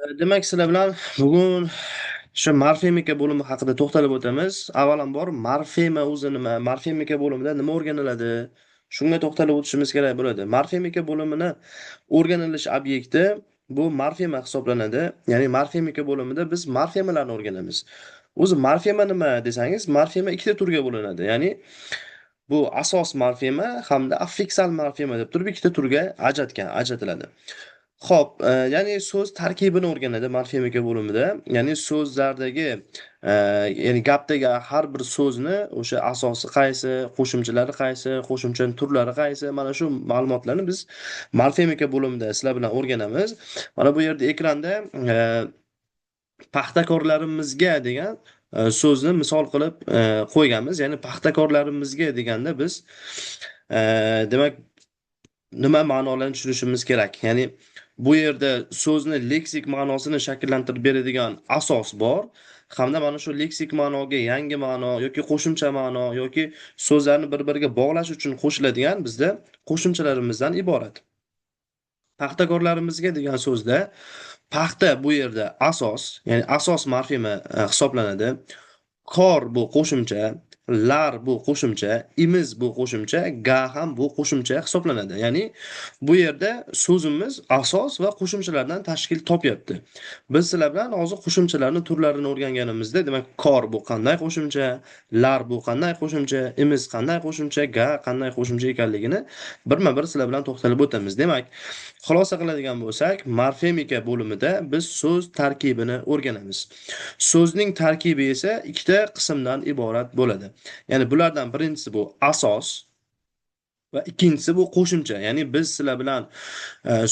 Demak, sizlar bilan bugun shu morfemika bo'limi haqida to'xtalib o'tamiz. Avvalambor morfema o'zi nima, morfemika bo'limida nima o'rganiladi? Shunga to'xtalib o'tishimiz kerak bo'ladi. Morfemika bo'limini o'rganilish obyekti bu morfema hisoblanadi. Ya'ni morfemika bo'limida biz morfemalarni o'rganamiz. O'zi morfema nima desangiz, morfema ikkita turga bo'linadi. Ya'ni bu asos morfema hamda affiksal morfema deb turib ikkita turga ajratiladi. Xo'p, ya'ni so'z tarkibini o'rganadi morfemika bo'limida. Ya'ni so'zlardagi, ya'ni gapdagi har bir so'zni o'sha asosi qaysi, qo'shimchalari qaysi, qo'shimchaning turlari qaysi, mana shu ma'lumotlarni biz morfemika bo'limida sizlar bilan o'rganamiz. Mana bu yerda ekranda paxtakorlarimizga degan so'zni misol qilib qo'yganmiz. Ya'ni paxtakorlarimizga deganda biz demak nima ma'nolarni tushunishimiz kerak. Ya'ni bu yerda so'zni leksik ma'nosini shakllantirib beradigan asos bor hamda mana shu leksik ma'noga yangi ma'no yoki qo'shimcha ma'no yoki so'zlarni bir-biriga bog'lash uchun qo'shiladigan bizda qo'shimchalarimizdan iborat. Paxtakorlarimizga degan so'zda paxta bu yerda asos, ya'ni asos morfema hisoblanadi. Kor bu qo'shimcha, lar bu qo'shimcha, imiz bu qo'shimcha, ga ham bu qo'shimcha hisoblanadi. Ya'ni bu yerda so'zimiz asos va qo'shimchalardan tashkil topyapti. Biz sizlar bilan hozir qo'shimchalarning turlarini o'rganganimizda, demak, kor bu qanday qo'shimcha, lar bu qanday qo'shimcha, imiz qanday qo'shimcha, ga qanday qo'shimcha ekanligini birma-bir sizlar bilan to'xtalib o'tamiz. Demak, xulosa qiladigan bo'lsak, morfemika bo'limida biz so'z tarkibini o'rganamiz. So'zning tarkibi esa ikkita qismdan iborat bo'ladi. Ya'ni bulardan birinchisi bu asos va ikkinchisi bu qo'shimcha. Ya'ni biz sizlar bilan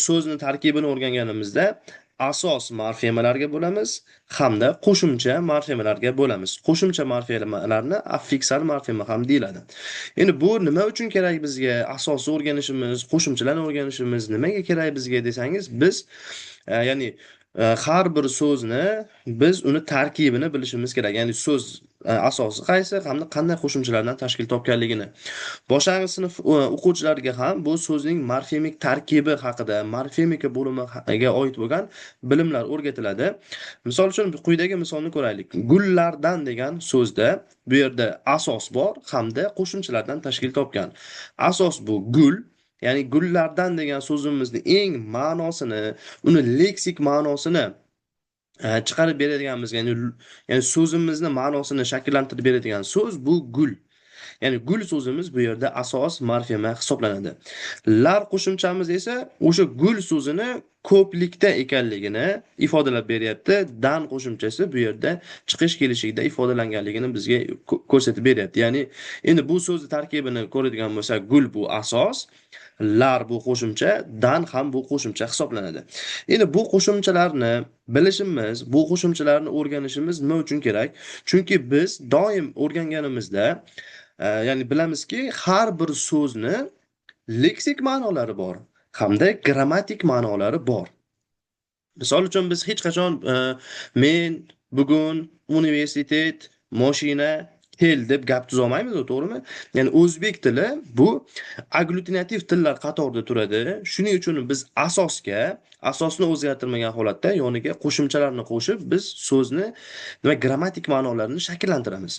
so'zni tarkibini o'rganganimizda asos morfemalarga bo'lamiz hamda qo'shimcha morfemalarga bo'lamiz. Qo'shimcha morfemalarni affiksal morfema ham deyiladi. Endi bu nima uchun kerak bizga? Asosni o'rganishimiz, qo'shimchalarni o'rganishimiz nimaga kerak bizga desangiz, biz ya'ni har bir so'zni biz uni tarkibini bilishimiz kerak. Ya'ni so'z asosi qaysi hamda qanday qo'shimchalardan tashkil topganligini. Boshlang'ich sinf o'quvchilariga ham bu so'zning morfemik tarkibi haqida, morfemika bo'limiga oid bo'lgan bilimlar o'rgatiladi. Misol uchun quyidagi misolni ko'raylik. Gullardan degan so'zda bu yerda asos bor hamda qo'shimchalardan tashkil topgan. Asos bu gul, ya'ni gullardan degan so'zimizni eng ma'nosini, uni leksik ma'nosini chiqarib beradigan bizga, ya'ni so'zimizni ma'nosini shakllantirib beradigan so'z bu gul. Ya'ni gul so'zimiz bu yerda asos morfema hisoblanadi. Lar qo'shimchamiz esa o'sha gul so'zini ko'plikda ekanligini ifodalab beryapti. Dan qo'shimchasi bu yerda chiqish kelishlikda ifodalanganligini bizga ko'rsatib beryapti. Ya'ni endi bu so'zni tarkibini ko'radigan bo'lsak, gul bu asos, lar bu qo'shimcha, dan ham bu qo'shimcha hisoblanadi. Endi bu qo'shimchalarni bilishimiz, bu qo'shimchalarni o'rganishimiz nima uchun kerak? Chunki biz doim o'rganganimizda, ya'ni bilamizki, har bir so'zni leksik ma'nolari bor hamda grammatik ma'nolari bor. Misol uchun biz hech qachon men bugun universitet, mashina, tel deb gap tuzolmaymiz, to'g'rimi? Ya'ni o'zbek tili bu agglutinativ tillar qatorida turadi. Shuning uchun biz asosni o'zgartirmagan holatda yoniga qo'shimchalarni qo'shib biz so'zni nima grammatik ma'nolarini shakllantiramiz.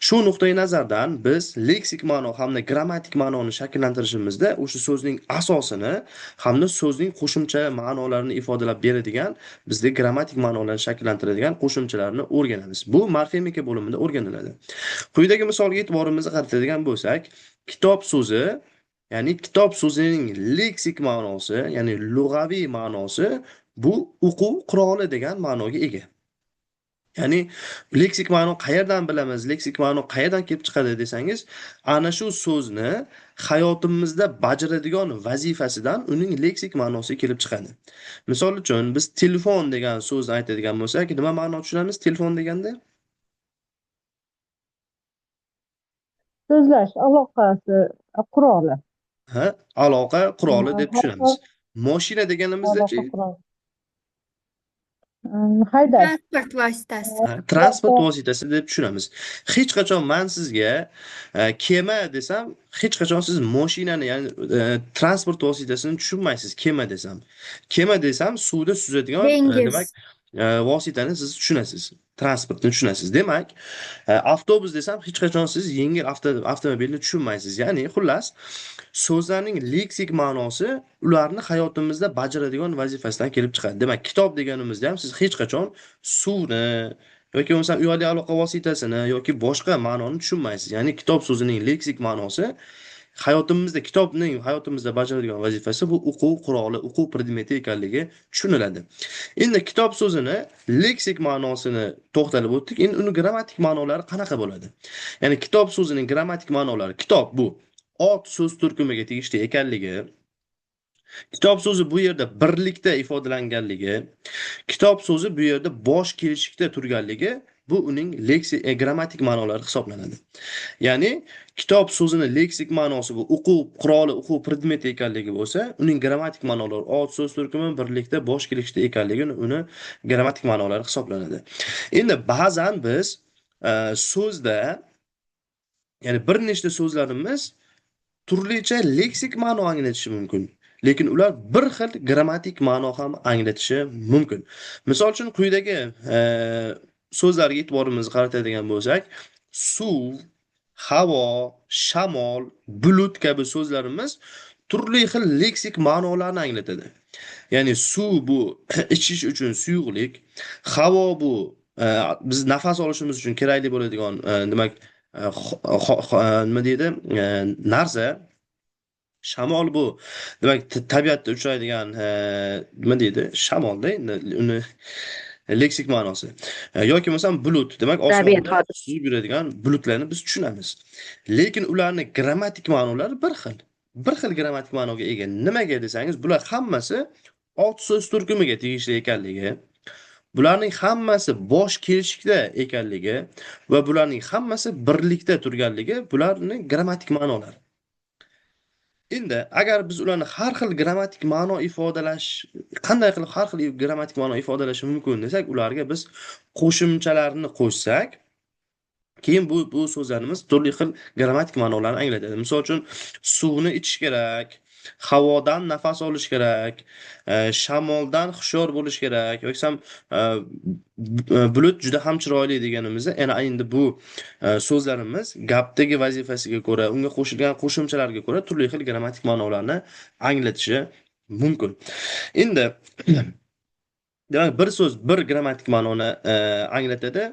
Shu nuqtai nazardan biz leksik ma'no hamda grammatik ma'noni shakllantirishimizda o'sha so'zning asosini hamda so'zning qo'shimcha ma'nolarini ifodalab beradigan, bizda grammatik ma'nolarni shakllantiradigan qo'shimchalarni o'rganamiz. Bu morfemika bo'limida o'rganiladi. Quyidagi misolga e'tiborimizni qaratadigan bo'lsak, kitob so'zi, ya'ni kitob so'zining leksik ma'nosi, ya'ni lug'aviy ma'nosi bu o'quv quroli degan ma'noga ega. Ya'ni leksik ma'no qayerdan bilamiz, leksik ma'no qayerdan kelib chiqadi desangiz, ana shu so'zni hayotimizda bajaradigan vazifasidan uning leksik ma'nosi kelib chiqadi. Misol uchun biz telefon degan so'zni aytadigan bo'lsak, nima ma'no tushunamiz telefon deganda? So'zlash aloqasi quroli. Ha, aloqa quroli deb tushunamiz. Mashina deganimizda-chi? Haydash. Transport vositasi. Ha, transport vositasi deb tushunamiz. Hech qachon man sizga kema desam, hech qachon siz mashinani, ya'ni transport vositasini tushunmaysiz kema desam. Kema desam suvda suzadigan Dengiz. demak vositani siz tushunasiz. Transportni tushunasiz. Demak, avtobus desam hech qachon siz yengil avtomobilni tushunmaysiz. Ya'ni xullas, so'zlarning leksik ma'nosi ularni hayotimizda bajaradigan vazifasidan kelib chiqadi. Demak, kitob deganimizda ham siz hech qachon suvni yoki bo'lmasam uyali aloqa vositasini yoki boshqa ma'noni tushunmaysiz. Ya'ni kitob so'zining leksik ma'nosi hayotimizda kitobning hayotimizda bajaradigan vazifasi bu o'quv quroli, o'quv predmeti ekanligi tushuniladi. Endi kitob so'zini leksik ma'nosini to'xtalib o'tdik. Endi uni grammatik ma'nolari qanaqa bo'ladi? Ya'ni kitob so'zining grammatik ma'nolari, kitob bu ot so'z turkumiga tegishli ekanligi, kitob so'zi bu yerda birlikda ifodalanganligi, kitob so'zi bu yerda bosh kelishikda turganligi bu uning leksik grammatik ma'nolari hisoblanadi. Ya'ni kitob so'zini leksik ma'nosi bu o'quv quroli, o'quv predmeti ekanligi bo'lsa, uning grammatik ma'nolari ot so'z turkumi birlikda bosh kelishikda ekanligi uni grammatik ma'nolari hisoblanadi. Endi ba'zan biz so'zda, ya'ni bir nechta so'zlarimiz turlicha leksik ma'no anglatishi mumkin. Lekin ular bir xil grammatik ma'no ham anglatishi mumkin. Misol uchun quyidagi so'zlarga e'tiborimizni qaratadigan bo'lsak, suv, havo, shamol, bulut kabi so'zlarimiz turli xil leksik ma'nolarni anglatadi. Ya'ni suv bu ichish uchun suyuqlik, havo bu biz nafas olishimiz uchun kerakli bo'ladigan demak nima deydi, narsa. Shamol bu demak tabiatda uchraydigan nima deydi, shamolda endi uni leksik ma'nosi. Yoki bo'lmasam bulut, demak osmonda suzib yuradigan bulutlarni biz tushunamiz. Lekin ularning grammatik ma'nolari bir xil. Bir xil grammatik ma'noga ega. Nimaga desangiz, bular hammasi ot so'z turkumiga tegishli ekanligi, bularning hammasi bosh kelishikda ekanligi va bularning hammasi birlikda turganligi bularning grammatik ma'nolari. Endi agar biz ularni har xil grammatik ma'no ifodalash, qanday qilib har xil grammatik ma'no ifodalashi mumkin desak, ularga biz qo'shimchalarni qo'shsak, keyin bu so'zlarimiz turli xil grammatik ma'nolarni anglatadi. Misol uchun, suvni ichish kerak, havodan nafas olish kerak, shamoldan hushyor bo'lish kerak, yoki ham bulut juda ham chiroyli deganimizda, yana endi bu so'zlarimiz gapdagi vazifasiga ko'ra, unga qo'shilgan qo'shimchalarga ko'ra turli xil grammatik ma'nolarni anglatishi mumkin. Endi demak, bir so'z bir grammatik ma'noni anglatadi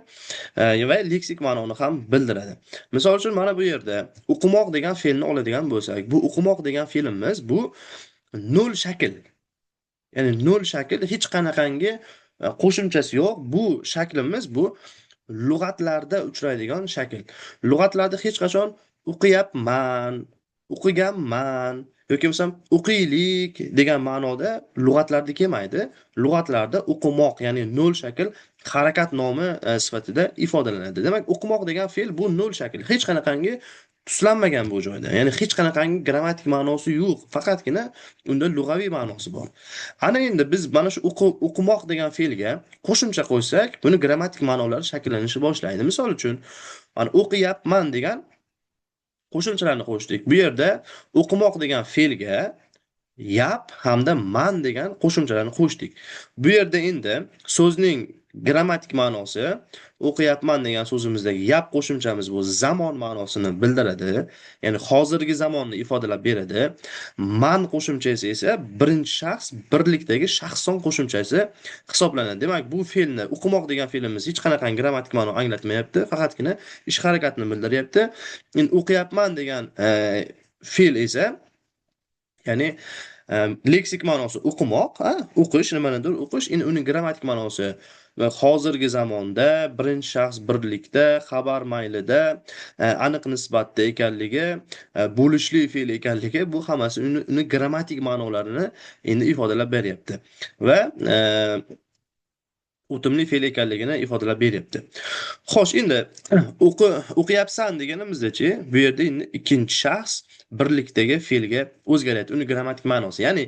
va leksik ma'noni ham bildiradi. Misol uchun, mana bu yerda o'qimoq degan fe'lni oladigan bo'lsak, bu o'qimoq degan fe'limiz bu nol shakl. Ya'ni nol shakl, hech qanaqangi qo'shimchasi yo'q. Bu shaklimiz bu lug'atlarda uchraydigan shakl. Lug'atlarda hech qachon o'qiyapman, o'qiganman yoki bo'lmasam o'qiylik degan ma'noda lug'atlarda kelmaydi. Lug'atlarda o'qimoq, ya'ni nol shakl harakat nomi sifatida ifodalanadi. Demak, o'qimoq degan fe'l bu nol shakl. Hech qanaqangi tuslanmagan bu joyda. Ya'ni hech qanaqangi grammatik ma'nosi yo'q, faqatgina unda lug'aviy ma'nosi bor. Ana endi biz mana shu o'qimoq degan fe'lga qo'shimcha qo'ysak, buni grammatik ma'nolari shakllanishi boshlaydi. Misol uchun, mana o'qiyapman degan qo'shimchalarni qo'shdik. Bu yerda o'qimoq degan fe'lga yap hamda man degan qo'shimchalarni qo'shdik. Bu yerda endi so'zning grammatik ma'nosi o'qiyapman degan so'zimizdagi yap qo'shimchamiz bu zamon ma'nosini bildiradi. Ya'ni hozirgi zamonni ifodalab beradi. Man qo'shimchasi esa birinchi shaxs birlikdagi shaxson qo'shimchasi hisoblanadi. Demak, bu fe'lni o'qimoq degan fe'limiz hech qanaqa grammatik ma'no anglatmayapti, faqatgina ish harakatni bildiryapti. Endi o'qiyapman degan fe'l esa, ya'ni leksik ma'nosi o'qimoq, o'qish, nimanidir o'qish, endi uning grammatik ma'nosi va hozirgi zamonda birinchi shaxs birlikda, xabar maylida, aniq nisbatda ekanligi, bo'lishli fe'l ekanligi, bu hammasi uni grammatik ma'nolarini endi ifodalab beryapti va o'timli fe'l ekanligini ifodalab beryapti. Xo'sh, endi o'qiyapsan deganimizda-chi, bu yerda endi ikkinchi shaxs birlikdagi fe'lga o'zgaryapti. Uni grammatik ma'nosi. Ya'ni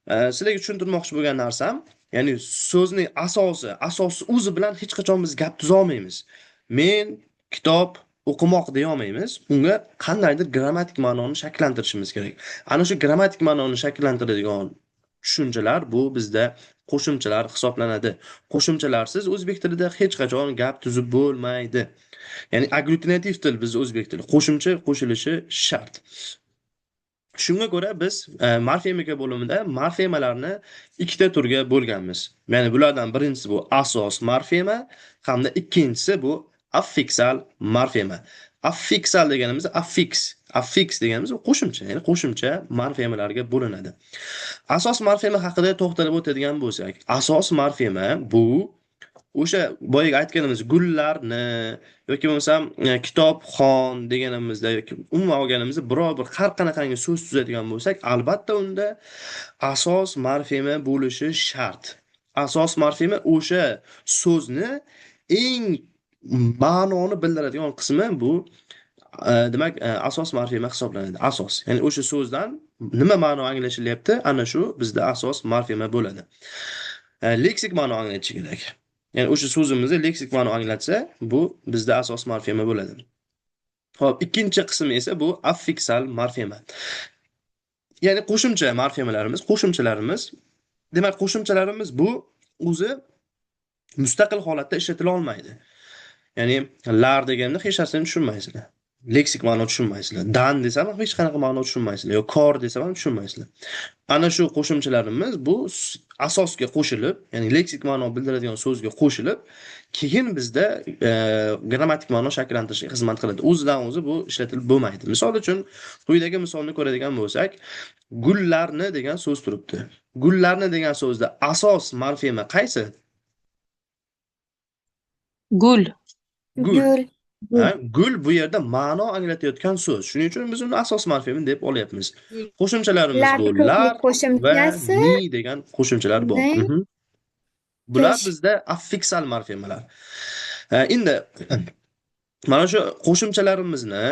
sizlarga tushuntirmoqchi bo'lgan narsam, Ya'ni so'zning asosi, asosi o'zi bilan hech qachon biz gap tuza olmaymiz. Men kitob o'qimoq deya olmaymiz. Unga qandaydir grammatik ma'noni shakllantirishimiz kerak. Ana shu grammatik ma'noni shakllantiradigan tushunchalar bu bizda qo'shimchalar hisoblanadi. Qo'shimchalarsiz o'zbek tilida hech qachon gap tuzib bo'lmaydi. Ya'ni agglutinativ til bizda o'zbek tili. Qo'shimcha qo'shilishi shart. Shunga ko'ra biz morfemika bo'limida morfemalarni ikkita turga bo'lganmiz. Ya'ni bulardan birinchisi bu asos morfema hamda ikkinchisi bu affiksal morfema. Affiksal deganimiz affiks, affiks deganimiz qo'shimcha, ya'ni qo'shimcha morfemalarga bo'linadi. Asos morfema haqida to'xtalib o'tadigan bo'lsak, asos morfema bu o'sha boyagi aytganimiz gullarni yoki bo'lmasam kitobxon deganimizda yoki umuman olganimizda biror bir har qanaqangi so'z tuzadigan bo'lsak, albatta unda asos morfema bo'lishi shart. Asos morfema o'sha so'zni eng ma'noni bildiradigan qismi bu demak asos morfema hisoblanadi. Asos, ya'ni o'sha so'zdan nima ma'no anglashilyapti, ana shu bizda asos morfema bo'ladi. Leksik ma'no anglatishi kerak. Ya'ni o'sha so'zimizni leksik ma'no anglatsa, bu bizda asos morfema bo'ladi. Xo'p, ikkinchi qismi esa bu affiksal morfema. Ya'ni qo'shimcha morfemalarimiz, qo'shimchalarimiz. Demak, qo'shimchalarimiz bu o'zi mustaqil holatda ishlatila olmaydi. Ya'ni lar deganda hech narsani tushunmaysizlar. Leksik ma'no tushunmaysizlar. Dan desam ham hech qanaqa ma'no tushunmaysizlar. Yo kor desam ham tushunmaysizlar. Ana shu qo'shimchalarimiz bu asosga qo'shilib, ya'ni leksik ma'no bildiradigan so'zga qo'shilib, keyin bizda grammatik ma'no shakllantirishga xizmat qiladi. O'zidan o'zi bu ishlatilib bo'lmaydi. Misol uchun, quyidagi misolni ko'radigan bo'lsak, gullarni degan so'z turibdi. Gullarni degan so'zda asos morfema qaysi? Gul. Gul. Gul. Ha, gul bu yerda ma'no anglatayotgan so'z. Shuning uchun biz uni asos morfema deb olyapmiz. Qo'shimchalarimiz Lar bu ko'plik lar va qo'shimchasi. ni degan qo'shimchalar bor. Ni. Bular Tosh. bizda affiksal morfemalar. Endi mana shu qo'shimchalarimizni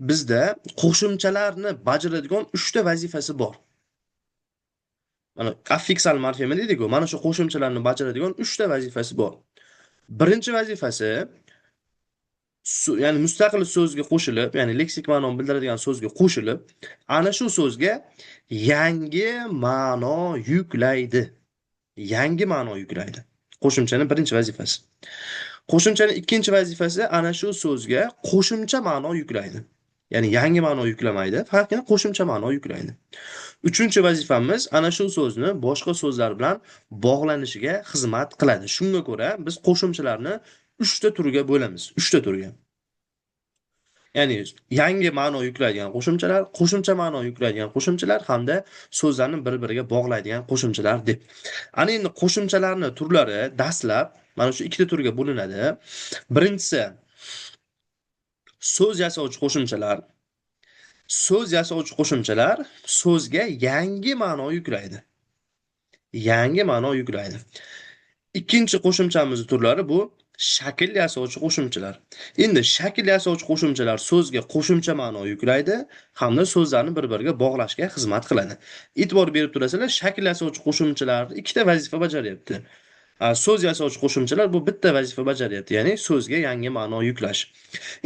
bizda qo'shimchalarni bajaradigan 3 ta vazifasi bor. Mana affiksal morfema deydik-ku, mana shu qo'shimchalarni bajaradigan 3 ta vazifasi bor. Birinchi vazifasi ya'ni mustaqil so'zga qo'shilib, ya'ni leksik ma'no bildiradigan so'zga qo'shilib, ana shu so'zga yangi ma'no yuklaydi. Yangi ma'no yuklaydi. Qo'shimchaning birinchi vazifasi. Qo'shimchaning ikkinchi vazifasi ana shu so'zga qo'shimcha ma'no yuklaydi. Ya'ni yangi ma'no yuklamaydi, faqatgina qo'shimcha ma'no yuklaydi. Uchinchi vazifamiz ana shu so'zni boshqa so'zlar bilan bog'lanishiga xizmat qiladi. Shunga ko'ra biz qo'shimchalarni 3 ta turga bo'lamiz. 3 ta turga. Ya'ni yangi ma'no yuklaydigan qo'shimchalar, qo'shimcha ma'no yuklaydigan qo'shimchalar hamda so'zlarni bir-biriga bog'laydigan qo'shimchalar deb. Ana endi qo'shimchalarning turlari dastlab mana shu ikkita turga bo'linadi. Birinchisi so'z yasovchi qo'shimchalar. So'z yasovchi qo'shimchalar so'zga yangi ma'no yuklaydi. Yangi ma'no yuklaydi. Ikkinchi qo'shimchamiz turlari bu shakl yasovchi qo'shimchalar. Endi shakl yasovchi qo'shimchalar so'zga qo'shimcha ma'no yuklaydi hamda so'zlarni bir-biriga bog'lashga xizmat qiladi. E'tibor berib turasizlar, shakl yasovchi qo'shimchalar ikkita vazifa bajaryapti. So'z yasovchi qo'shimchalar bu bitta vazifa bajaryapti, ya'ni so'zga yangi ma'no yuklash.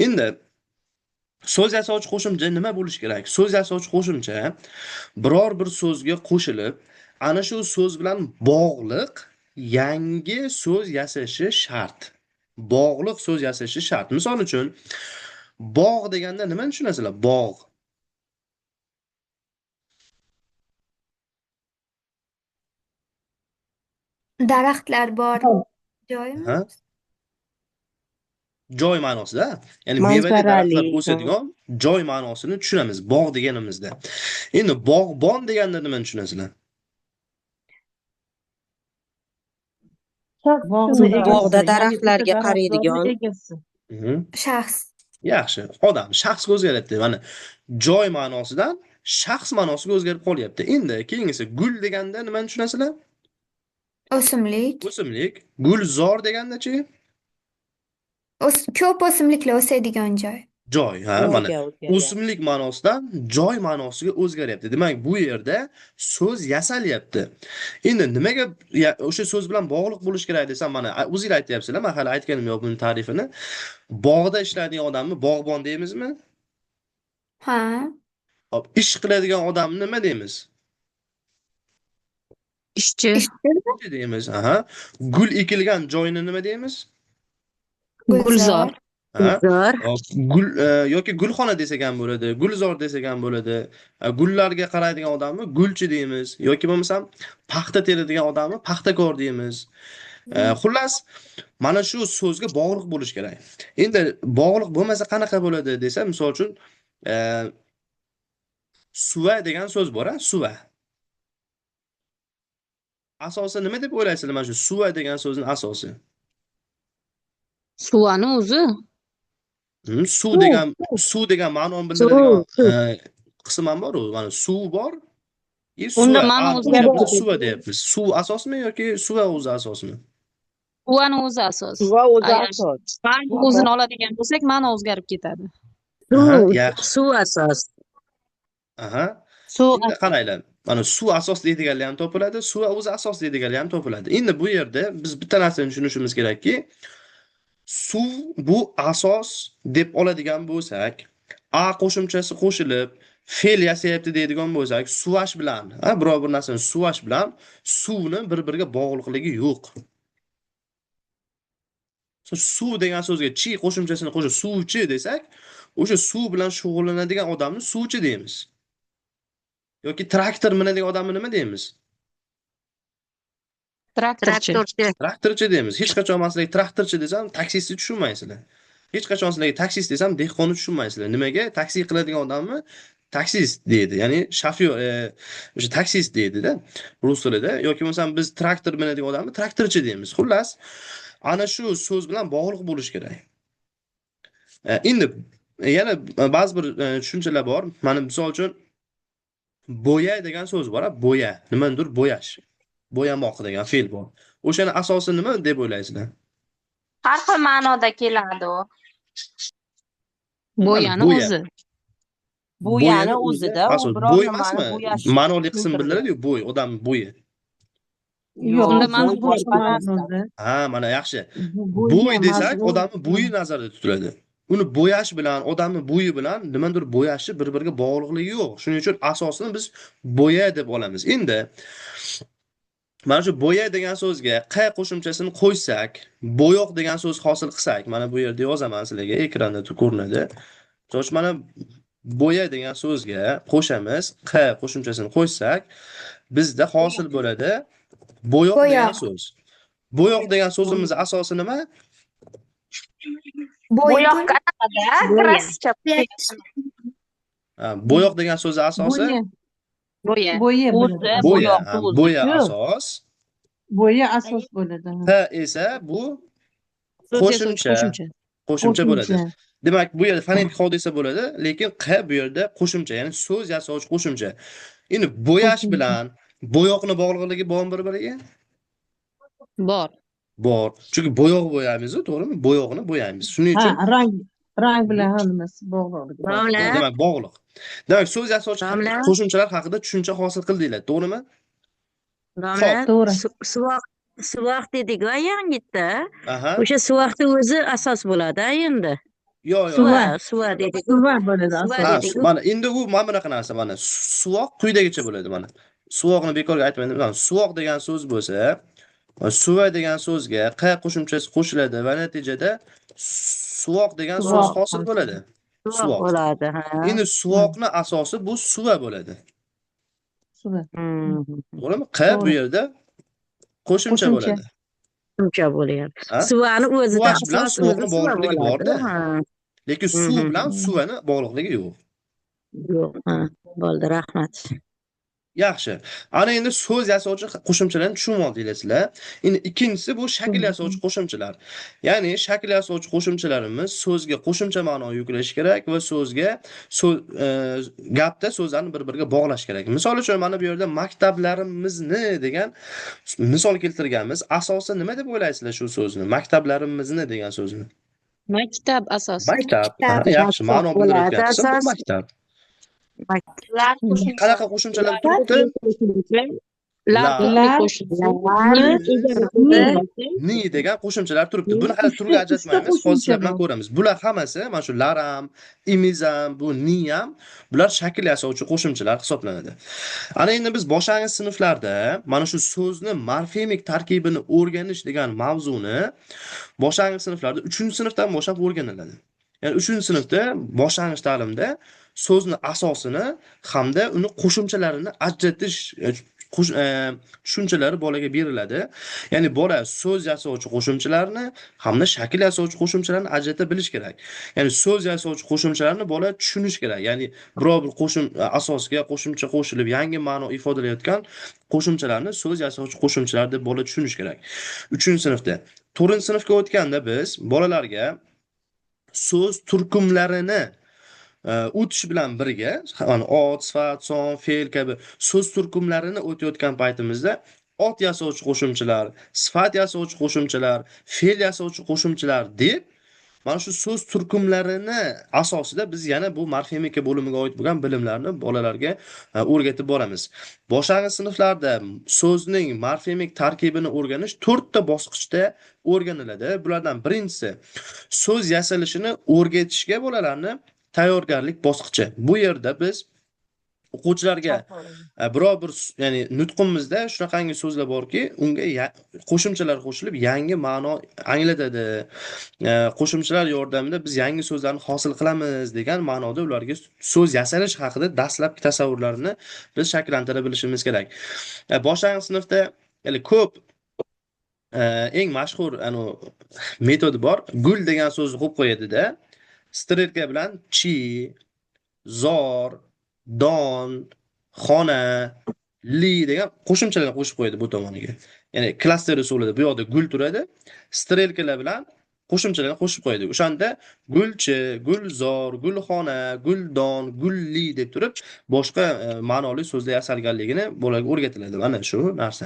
Endi so'z yasovchi qo'shimcha nima bo'lishi kerak? So'z yasovchi qo'shimcha biror bir so'zga qo'shilib, ana shu so'z bilan bog'liq yangi so'z yasashi shart. Bog'liq so'z yasashi shart. Misol uchun, bog' deganda nimani tushunasizlar? Bog'. Daraxtlar bor joymi? Ha? Joy ma'nosida, ya'ni mevali daraxtlar Manzarali. o'sadigan joy ma'nosini tushunamiz bog' deganimizda. Endi bog'bon deganda nimani tushunasizlar? Bog'ni egasi, Bog'da ya'ni o'sha daraxtlarga daraxtlarni qaraydigan. egasi. Shaxs. Yaxshi, odam shaxsga o'zgaryapti. Mana joy ma'nosidan shaxs ma'nosiga o'zgarib qolyapti. Endi keyingisi gul deganda nimani tushunasizlar? O'simlik. O'simlik. Gulzor deganda-chi? Ko'p o'simliklar o'sadigan joy. Joy, ha, mana Joyga o'zgaryapti. O'simlik ma'nosidan joy ma'nosiga o'zgaryapti. Demak, bu yerda so'z yasalyapti. Endi nimaga o'sha so'z bilan bog'liq bo'lish kerak desam, mana o'zinglar aytyapsizlar, men hali aytganim yo'q buning ta'rifini. Bog'da ishlaydigan odamni bog'bon deymizmi? Ha. Hop, ish qiladigan odamni nima deymiz? Ishchi. Ishchi. Ishchi deymiz. Aha. Gul ekilgan joyni nima deymiz? Gulzor. Ha? Gulzor. Hop, gul yoki gulxona desak ham bo'ladi, gulzor desak ham bo'ladi. Gullarga qaraydigan odamni gulchi deymiz yoki bo'lmasam paxta teradigan odamni paxtakor deymiz. Xullas, mana shu so'zga bog'liq bo'lish kerak. Endi bog'liq bo'lmasa qanaqa bo'ladi desa, misol uchun, suva degan so'z bor, a, suva. Asosi nima deb o'ylaysizlar mana shu suva degan so'zning asosi? Suvani o'zi. Suv degan, suv degan ma'noni bildiradigan qism ham bor u. Mana suv bor. Unda Suva, ma'no a, o'zgarib qo'shyapmiz, ketadi. suva deyapmiz. Suv asosmi yoki suva o'zi asosmi? Suvani o'zi asos. Suva o'zi Agar asos. ma'no o'zini oladigan bo'lsak, ma'no o'zgarib ketadi. Aha, Suv, yaxshi. suv asos. Aha. Suv Endi qaranglar. Mana suv asos deydiganlar ham topiladi, suv o'zi asos deydiganlar ham topiladi. Endi bu yerda biz bitta narsani tushunishimiz kerakki, suv bu asos deb oladigan bo'lsak, a qo'shimchasi qo'shilib fe'l yasayapti deydigan bo'lsak, suvash bilan, ha, biror bir narsani suvash bilan suvni bir-biriga bog'liqligi yo'q. Suv degan so'zga chi qo'shimchasini qo'shib suvchi desak, o'sha suv bilan shug'ullanadigan odamni suvchi deymiz. Yoki traktor minadigan odamni nima deymiz? Traktorchi. Traktorchi. Traktorchi deymiz. Hech qachon men sizlarga traktorchi desam, taksistni tushunmaysizlar. Hech qachon sizlarga taksist desam, dehqonni tushunmaysizlar. Nimaga? Taksi qiladigan odamni taksist deydi. Ya'ni shofyor, o'sha taksist deydi-da rus tilida. Yoki bo'lmasam biz traktor minadigan odamni traktorchi deymiz. Xullas, ana shu so'z bilan bog'liq bo'lish kerak. Endi yana ba'zi bir tushunchalar bor. Mana misol uchun bo'ya degan so'z bor, bo'ya. Nimanidir bo'yash. Bo'yamoq degan fe'l bor. O'shani asosi nima deb o'ylaysizlar? Har xil ma'noda keladi u. Bo'yani Bo'ya. o'zi. Bo'yani o'zida u asos. biror Bo'y nimani emasmi? bo'yash Ma'noli qism tushuntiradi. bildiradi-yu, bo'y, odam bo'yi. Yo'q, Unda ma'no bo'y boshqa boshqa narsa. ma'noda. Ha, mana yaxshi. Bo'yi Bo'y desak, mazmun. odamning bo'yi nazarda tutiladi. Uni bo'yash bilan, odamning bo'yi bilan nimadir bo'yashi bir-biriga bog'liqligi yo'q. Shuning uchun asosini biz bo'ya deb olamiz. Endi mana shu bo'ya degan so'zga q qo'shimchasini qo'ysak, bo'yoq degan so'z hosil qilsak, mana bu yerda yozaman sizlarga, ekranda ko'rinadi. Misol uchun mana bo'ya degan so'zga qo'shamiz, q qo'shimchasini qo'ysak, bizda hosil bo'ladi bo'yoq degan Bo'yoq. so'z. Bo'yoq degan so'zimiz asosi nima? Bo'y Bo'yoq bo'y. qanaqada? Bo'ya. Kraska. Ha, bo'yoq degan so'zi asosi Bo'ya. Bo'ya. Bo'ya O'zi bo'ladi. bo'ya, bo'yoqni ha, o'zi bo'ya ku. asos. Bo'ya asos bo'ladi. P esa bu So'z yasovchi qo'shimcha. qo'shimcha. Qo'shimcha bo'ladi. Qo'shimcha. Demak, bu yerda fonetik hodisa bo'ladi, lekin q bu yerda qo'shimcha, ya'ni so'z yasovchi qo'shimcha. Endi bo'yash Qo'shimcha. bilan bo'yoqni bog'liqligi bormi bir-biriga? Bor. Bor. Chunki bo'yoq bo'yaymiz-ku, to'g'rimi? Bo'yoqni bo'yaymiz. Shuning Ha, uchun rang bilan ha nimasi bog'liqligi bor. Domla. Demak, bog'liq. Demak, so'z yasovchi Domla. qo'shimchalar haqida tushuncha hosil qildinglar, to'g'rimi? Domla, To'g'ri. Suvoq dedik-ku yangitda. Aha. O'sha suvoqni o'zi asos bo'ladi endi. Yo, yo. Suva, suva dedik. Suva bo'ladi Suva asos. Ha, dedik. mana endi u mana bunaqa narsa, mana suvoq quyidagicha bo'ladi mana. Suvoqni bekorga aytmayman. Mana suvoq degan so'z bo'lsa, suva degan so'zga q qo'shimchasi qo'shiladi va natijada suvoq degan so'z Suvoq hosil bo'ladi. Suvoq Suvoq. bo'ladi, ha. Endi suvoqni asosi bu suva bo'ladi. Suva. To'g'rimi? Q bu To'g'ri. yerda qo'shimcha Qo'shimcha. bo'ladi. Qo'shimcha bo'lyapti. Ha? Suvani o'zida Suvash bilan asos suvoqni o'zi suva bog'liqligi bo'ladi. bor-da. Ha. Lekin suv bilan suvani bog'liqligi yo'q. Yo'q, ha. Bo'ldi, rahmat. Yaxshi. Ana endi so'z yasovchi qo'shimchalarni tushunib oldinglar sizlar. Endi ikkinchisi bu shakl yasovchi qo'shimchalar. Ya'ni shakl yasovchi qo'shimchalarimiz so'zga qo'shimcha ma'no yuklashi kerak va so'zga gapda so'zlarni bir-biriga bog'lash kerak. Misol uchun mana bu yerda maktablarimizni degan misol keltirganmiz. Asosi nima deb o'ylaysizlar shu so'zni? Maktablarimizni degan so'zni. Maktab asos. Maktab. Maktab. Ha, yaxshi, ma'no Maktab bildirayotgan bo'ladi qism bu asos. maktab. Lar qo'shimcha. Qanaqa qo'shimchalar turibdi? Lar Lar. ko'plik qo'shimcha. Lar. Ni Ni degan qo'shimchalar turibdi. Buni hali turga Uchta ajratmaymiz. Hozir qo'shimcha sizlar bilan bor. ko'ramiz. Bular hammasi, mana shu lar ham, imiz ham, bu ni ham, bular shakl yasovchi qo'shimchalar hisoblanadi. Ana endi biz boshlang'ich sinflarda mana shu so'zni morfemik tarkibini o'rganish degan mavzuni boshlang'ich sinflarda 3-sinfdan boshlab o'rganiladi. Ya'ni 3-sinfda boshlang'ich ta'limda so'zni asosini hamda uni qo'shimchalarini ajratish tushunchalari bolaga beriladi. Ya'ni bola so'z yasovchi qo'shimchalarni hamda shakl yasovchi qo'shimchalarni ajrata bilish kerak. Ya'ni so'z yasovchi qo'shimchalarni bola tushunish kerak. Ya'ni biror bir asosga qo'shimcha qo'shilib yangi ma'no ifodalayotgan qo'shimchalarni so'z yasovchi qo'shimchalar deb bola tushunish kerak. 3-sinfda. 4-sinfga o'tganda biz bolalarga so'z turkumlarini o'tish bilan birga, mana ot, sifat, son, fe'l kabi so'z turkumlarini o'tayotgan paytimizda ot yasovchi qo'shimchalar, sifat yasovchi qo'shimchalar, fe'l yasovchi qo'shimchalar deb mana shu so'z turkumlarini asosida biz yana bu morfemika bo'limiga oid bo'lgan bilimlarni bolalarga o'rgatib boramiz. Boshlang'ich sinflarda so'zning morfemik tarkibini o'rganish 4 ta bosqichda o'rganiladi. Bulardan birinchisi so'z yasalishini o'rgatishga bolalarni tayyorgarlik bosqichi. Bu yerda biz o'quvchilarga biror bir ya'ni nutqimizda shunaqangi so'zlar borki, unga qo'shimchalar qo'shilib yangi ma'no anglatadi. Qo'shimchalar yordamida biz yangi so'zlarni hosil qilamiz degan ma'noda ularga so'z yasalish haqida dastlabki tasavvurlarini biz shakllantira bilishimiz kerak. Boshlang'ich sinfda ya'ni ko'p eng mashhur metodi bor. Gul degan so'zni qo'yib qo'yadi-da, strelka bilan chi, zor, don, xona, li degan qo'shimchalarni qo'shib qo'yadi bu tomoniga. Ya'ni klaster usulida bu yoqda gul turadi, strelkalar bilan qo'shimchalarni qo'shib qo'yadi. O'shanda gulchi, gulzor, gulxona, guldon, gulli deb turib boshqa ma'noli so'zlar yasalganligini bolaga o'rgatiladi. Mana shu narsa.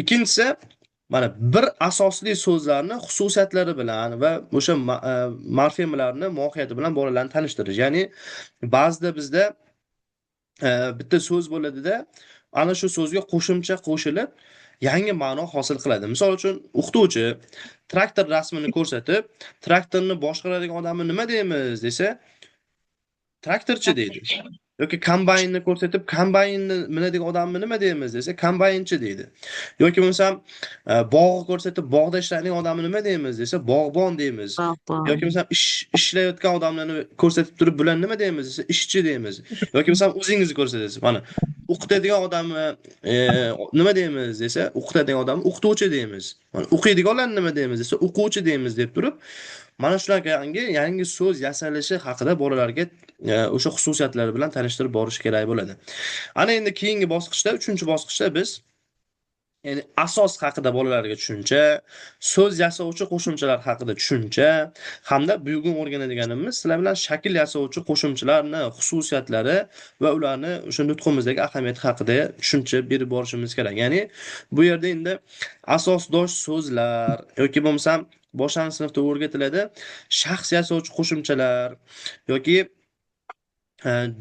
Ikkinchisi, mana bir asosli so'zlarni xususiyatlari bilan va o'sha morfemalarni mohiyati bilan bolalarni tanishtirish. Ya'ni ba'zida bizda bitta so'z bo'ladida, ana shu so'zga qo'shimcha qo'shilib yangi ma'no hosil qiladi. Misol uchun, o'qituvchi traktor rasmini ko'rsatib, traktorni boshqaradigan odamni nima deymiz desa, traktorchi deydi. Yoki kombaynni ko'rsatib, kombaynni minadigan odamni nima deymiz desa, kombaynchi deydi. Yoki bo'lmasam, bog'ni ko'rsatib, bog'da ishlaydigan odamni nima deymiz desa, bog'bon deymiz. Bog'bon. Yoki bo'lmasam, ishlayotgan odamlarni ko'rsatib turib, bularni nima deymiz desa, ishchi deymiz. Yoki bo'lmasam, o'zingizni ko'rsatasiz. Mana o'qitadigan odamni nima deymiz desa, o'qitadigan odamni o'qituvchi deymiz. Mana o'qiydiganlarni nima deymiz desa, o'quvchi deymiz deb turib, mana shunaqangi yangi so'z yasalishi haqida bolalarga o'sha xususiyatlari bilan tanishtirib borish kerak bo'ladi. Ana endi keyingi bosqichda, 3-bosqichda biz ya'ni asos haqida bolalarga tushuncha, so'z yasovchi qo'shimchalar haqida tushuncha hamda bugun o'rganadiganimiz sizlar bilan shakl yasovchi qo'shimchalarni xususiyatlari va ularni o'sha nutqimizdagi ahamiyati haqida tushuncha berib borishimiz kerak. Ya'ni bu yerda endi asosdosh so'zlar yoki bo'lmasam boshlang'ich sinfda o'rgatiladi shaxs yasovchi qo'shimchalar yoki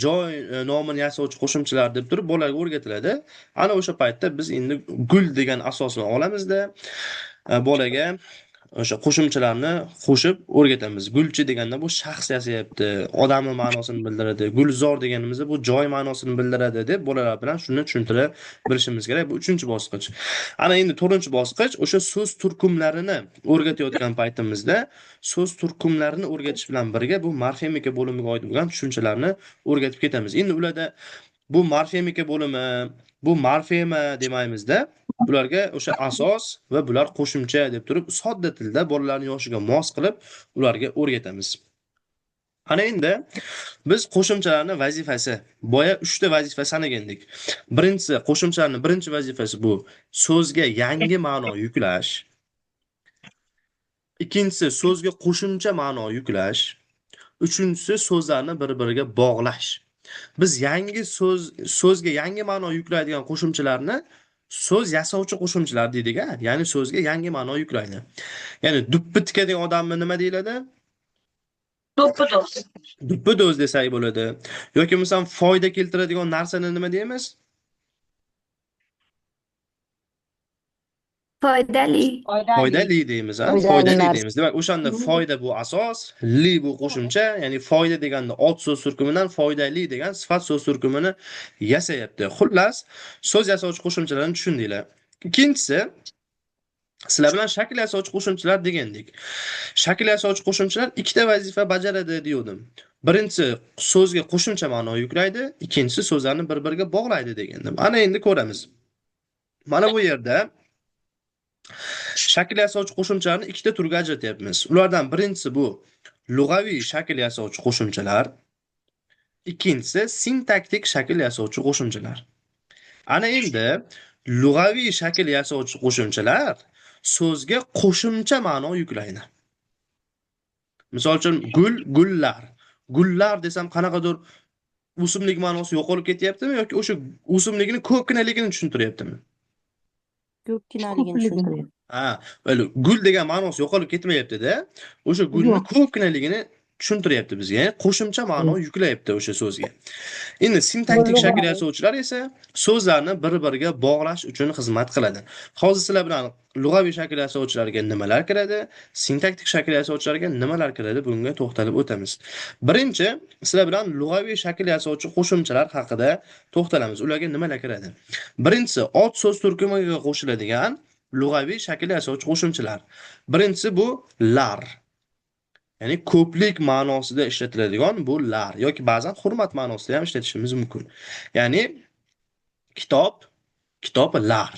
joy nomini yasovchi qo'shimchalar deb turib bolalarga o'rgatiladi. Ana o'sha paytda biz endi gul degan asosni olamizda, bolaga o'sha qo'shimchalarni qo'shib o'rgatamiz. Gulchi deganda bu shaxs yasayapti, odamning ma'nosini bildiradi. Gulzor deganimizda bu joy ma'nosini bildiradi deb bolalar bilan shuni tushuntira bilishimiz kerak. Bu 3-bosqich. Ana endi 4-bosqich o'sha so'z turkumlarini o'rgatayotgan paytimizda so'z turkumlarini o'rgatish bilan birga bu morfemika bo'limiga oid bo'lgan tushunchalarni o'rgatib ketamiz. Endi ularda bu morfemika bo'limi, bu morfema demaymizda, ularga o'sha asos va bular qo'shimcha deb turib sodda tilda bolalarning yoshiga mos qilib ularga o'rgatamiz. Ana endi biz qo'shimchalarning vazifasi, boya 3 ta vazifa sanagandik. Birinchisi, qo'shimchalarning birinchi vazifasi bu so'zga yangi ma'no yuklash. Ikkinchisi, so'zga qo'shimcha ma'no yuklash. Uchinchisi, so'zlarni bir-biriga bog'lash. Biz yangi so'zga yangi ma'no yuklaydigan qo'shimchalarni so'z yasovchi qo'shimchalar deydik-a? Ya'ni so'zga yangi ma'no yuklaydi. Ya'ni duppi tikadigan odamni nima deyiladi? Do'ppi-do'z. Do'ppi-do'z desak bo'ladi. Yoki bo'lmasam foyda keltiradigan narsani nima deymiz? Foydali. Foydali deymiz, ha? Foydali Foydali narsa. deymiz. Demak, o'shanda foyda bu asos, li bu qo'shimcha, ya'ni foyda deganda ot so'z turkumidan foydali degan sifat so'z turkumini yasayapti. Xullas, so'z yasovchi qo'shimchalarni tushundinglar. Ikkinchisi, sizlar bilan shakl yasovchi qo'shimchalar degandik. Shakl yasovchi qo'shimchalar ikkita vazifa bajaradi degandim. Birinchisi so'zga qo'shimcha ma'no yuklaydi, ikkinchisi so'zlarni bir-biriga bog'laydi degandim. Ana endi ko'ramiz. Mana bu yerda shakl yasovchi qo'shimchalarni ikkita turga ajratyapmiz. Ulardan birinchisi bu lug'aviy shakl yasovchi qo'shimchalar, ikkinchisi sintaktik shakl yasovchi qo'shimchalar. Ana endi lug'aviy shakl yasovchi qo'shimchalar so'zga qo'shimcha ma'no yuklaydi. Misol uchun gul, gullar. Gullar desam qanaqadir o'simlik ma'nosi yo'qolib ketyaptimi yoki o'sha o'simlikni ko'pginaligini tushuntiryaptimi? Ko'pginaligini Ko'pligini. tushuntiryapti. Ha, böyle gul degan ma'nosi yo'qolib ketmayapti-da. O'sha gulni Yo'q. ko'pginaligini tushuntiryapti bizga. Ya'ni qo'shimcha ma'no yuklayapti o'sha so'zga. Endi sintaktik shakl yasovchilar esa so'zlarni bir-biriga bog'lash uchun xizmat qiladi. Hozir sizlar bilan lug'aviy shakl yasovchilarga nimalar kiradi, sintaktik shakl yasovchilarga nimalar kiradi, bunga to'xtalib o'tamiz. Birinchi, sizlar bilan lug'aviy shakl yasovchi qo'shimchalar haqida to'xtalamiz. Ularga nimalar kiradi? Birinchisi, ot so'z turkumiga qo'shiladigan lug'aviy shakl yasovchi qo'shimchalar. Birinchisi bu lar. Ya'ni ko'plik ma'nosida ishlatiladigan bu lar yoki ba'zan hurmat ma'nosida ham ishlatishimiz mumkin. Ya'ni kitob, kitoblar.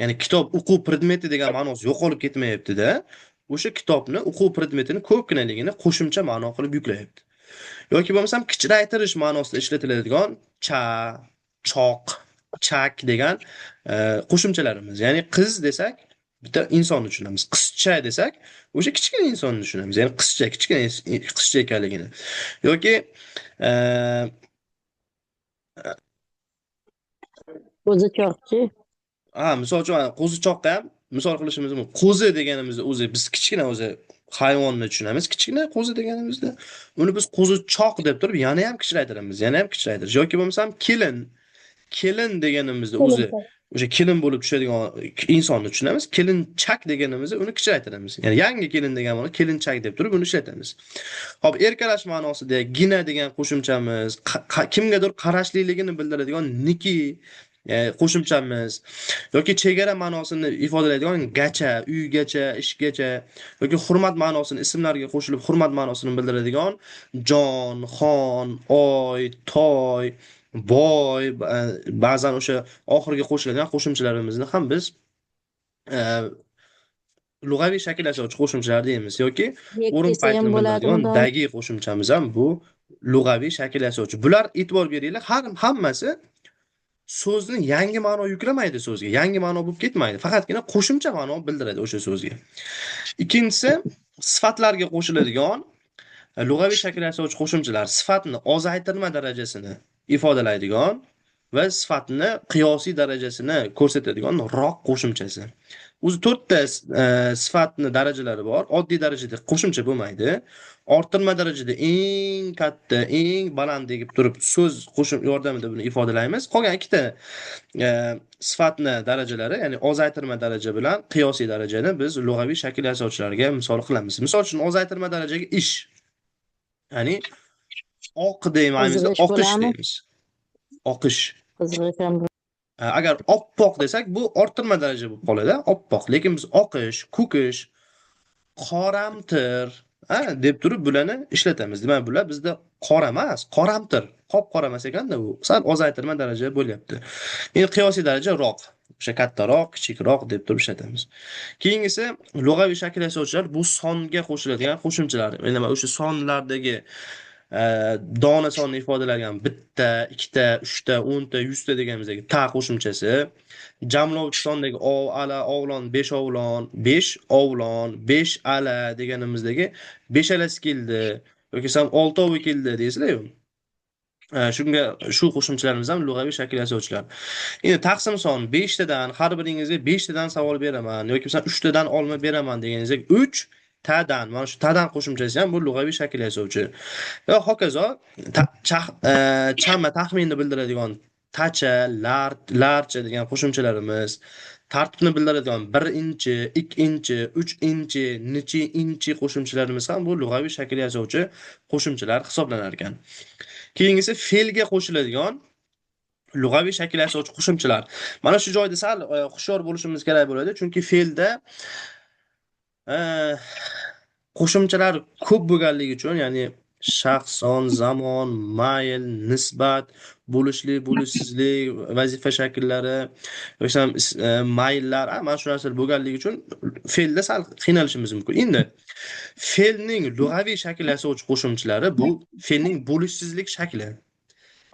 Ya'ni kitob o'quv predmeti degan ma'nosi yo'qolib ketmayapti-da. O'sha kitobni o'quv predmetini ko'pginaligini qo'shimcha ma'no qilib yuklayapti. Yoki bo'lmasam kichraytirish ma'nosida ishlatiladigan cha, choq, chak degan qo'shimchalarimiz. Ya'ni qiz desak bitta insonni tushunamiz. Qizcha desak o'sha kichkina insonni tushunamiz. Ya'ni qizcha, kichkina qizcha ekanligini. Yoki Qo'zichoqchi. Ha, misol uchun mana qo'zichoqqa ham misol qilishimiz mumkin. Qo'zi deganimizda o'zi biz kichkina o'zi hayvonni tushunamiz. Kichkina qo'zi deganimizda uni biz qo'zichoq deb turib yana ham kichraytiramiz, yana ham kichraytirish. Yoki bo'lmasam kelin, kelin deganimizda o'zi o'sha kelin bo'lib tushadigan insonni tushunamiz. Kelinchak deganimizda uni kichraytiramiz. Ya'ni yangi kelin degan ma'no kelinchak deb turib uni ishlatamiz. Xo'p, erkalash ma'nosida gina degan qo'shimchamiz, kimgadir qarashliligini bildiradigan niki qo'shimchamiz yoki chegara ma'nosini ifodalaydigan gacha, uygacha, ishgacha yoki hurmat ma'nosini ismlarga qo'shilib hurmat ma'nosini bildiradigan jon, xon, oy, toy, boy, ba'zan o'sha oxiriga qo'shiladigan qo'shimchalarimizni ham biz lug'aviy shakl yasovchi qo'shimchalar deymiz yoki o'rin Desa ham paytini bo'ladi bildiradigan unda. dagi qo'shimchamiz ham bu lug'aviy shakl yasovchi. Bular e'tibor beringlar, hammasi so'zni yangi ma'no yuklamaydi so'zga, yangi ma'no bo'lib ketmaydi. Faqatgina qo'shimcha ma'no bildiradi o'sha so'zga. Ikkinchisi, sifatlarga qo'shiladigan lug'aviy shakl yasovchi qo'shimchalar sifatni ozaytirma darajasini ifodalaydigan va sifatni qiyosiy darajasini ko'rsatadigan roq qo'shimchasi. O'zi to'rtta sifatni darajalari bor. Oddiy darajada qo'shimcha bo'lmaydi. Orttirma darajada eng katta, eng baland deb turib so'z qo'shim yordamida buni ifodalaymiz. Qolgan ikkita sifatni darajalari, ya'ni ozaytirma daraja bilan qiyosiy darajani biz lug'aviy shakl yasovchilarga misol qilamiz. Misol uchun ozaytirma darajaga ish. Ya'ni oq deymizda Qizg'ish oqish bo'ladimi? deymiz. Oqish. Qizg'ish ham Agar oppoq desak, bu orttirma daraja bo'lib qoladi, oppoq. Lekin biz oqish, ko'kish, qoramtir, ha, deb turib bularni ishlatamiz. Demak, bular bizda qora emas, qoramtir. Qop-qora emas ekanda u. Sal ozaytirma daraja bo'lyapti. Endi qiyosiy daraja roq. O'sha kattaroq, kichikroq deb turib ishlatamiz. Keyingisi lug'aviy shakl yasovchilar bu songa qo'shiladigan qo'shimchalar. Endi mana o'sha sonlardagi dona sonni ifodalangan bitta, ikkita, uchta, o'nta, yuzta deganimizdagi ta qo'shimchasi, jamlovchi sondagi ov, ala, ovlon, besh ovlon, besh ovlon, besh ala deganimizdagi besh alasi keldi yoki sam oltovi keldi deysizlar-ku. Shunga shu qo'shimchalarimiz ham lug'aviy shakl yasovchilar. Endi taqsim son 5 tadan, har biringizga 5 tadan savol beraman yoki masalan 3 tadan olma beraman deganingizda 3 Tadan, mana shu tadan qo'shimchasi ham bu lug'aviy shakl yasovchi. Va hokazo chama taxminni bildiradigan tacha, lar, larcha degan qo'shimchalarimiz, tartibni bildiradigan 1-inchi, 2-inchi, 3-inchi, nechi inchi qo'shimchalarimiz ham bu lug'aviy shakl yasovchi qo'shimchalar hisoblanar ekan. Keyingisi fe'lga qo'shiladigan lug'aviy shakl yasovchi qo'shimchalar. Mana shu joyda sal hushyor bo'lishimiz kerak bo'ladi, chunki fe'lda qo'shimchalar ko'p bo'lganligi uchun, ya'ni shaxs, son, zamon, mayl, nisbat, bo'lishli, bo'lishsizlik, vazifa shakllari, yoki mayllar, mana shu narsalar bo'lganligi uchun fe'lda sal qiynalishimiz mumkin. Endi fe'lning lug'aviy shakl yasovchi qo'shimchalari bu fe'lning bo'lishsizlik shakli.